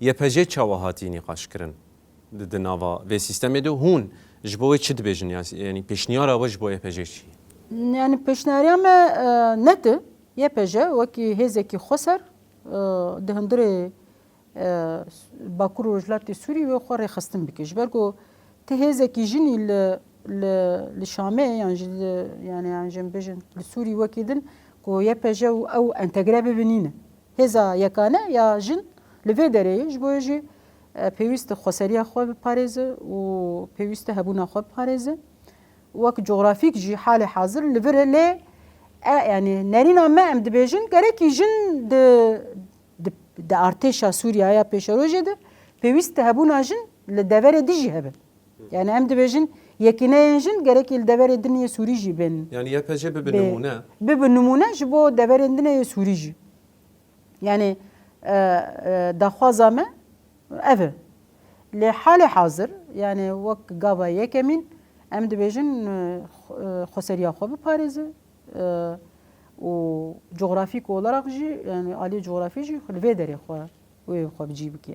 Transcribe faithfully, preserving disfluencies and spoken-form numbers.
Y P G çawa hatî nîqaşkirin di, di nava vê sîstemê de? Hûn ji bo wê çi dibêjin? Ya, yanî pêşniyara we ji bo Y P G çi ye? Yani pêşniyariya me e, net e. Y P G wekî hêzekî xweser e, di hundirê e, Bakur û Rojhilatê Sûrî wê xwe rêxistin bike. Ji ber ku ti hêzekî jinî li, li, li Şamê yan jî li, yani, yan jî em bêjin li Sûrî wekî din ku Y P G û ew entegre bibin nîne. Hêza yekane ya jin li vê derê ye, ji bo jî e, pêwîst e xweseriya xwe biparêze û pêwîst e hebûna xwe biparêze. Wek cografîk jî halê hazir li vir e lê e, yani nerîna me em dibêjin gerekî jin di, di, di artêşa Sûriya ya pêşerojê de pêwîst e hebûna jin li deverê dijî hebe. Yani em dibêjin yekîneyên jin gerekî li deverê din yê Sûrî jî bên. Yani Y P G bibe nimûne. Bibe nimûne ji bo deverên din yê Sûrî jî. Yani e, e, daxwaza me ev e. Lê halê hazir, yani wek gava yekemîn, em dibêjin e, xw- e, xweseriya xwe biparêze e, û cografîk olarak jî, yani alî cografî jî li vê derê xwe wê xwe bi cî bike.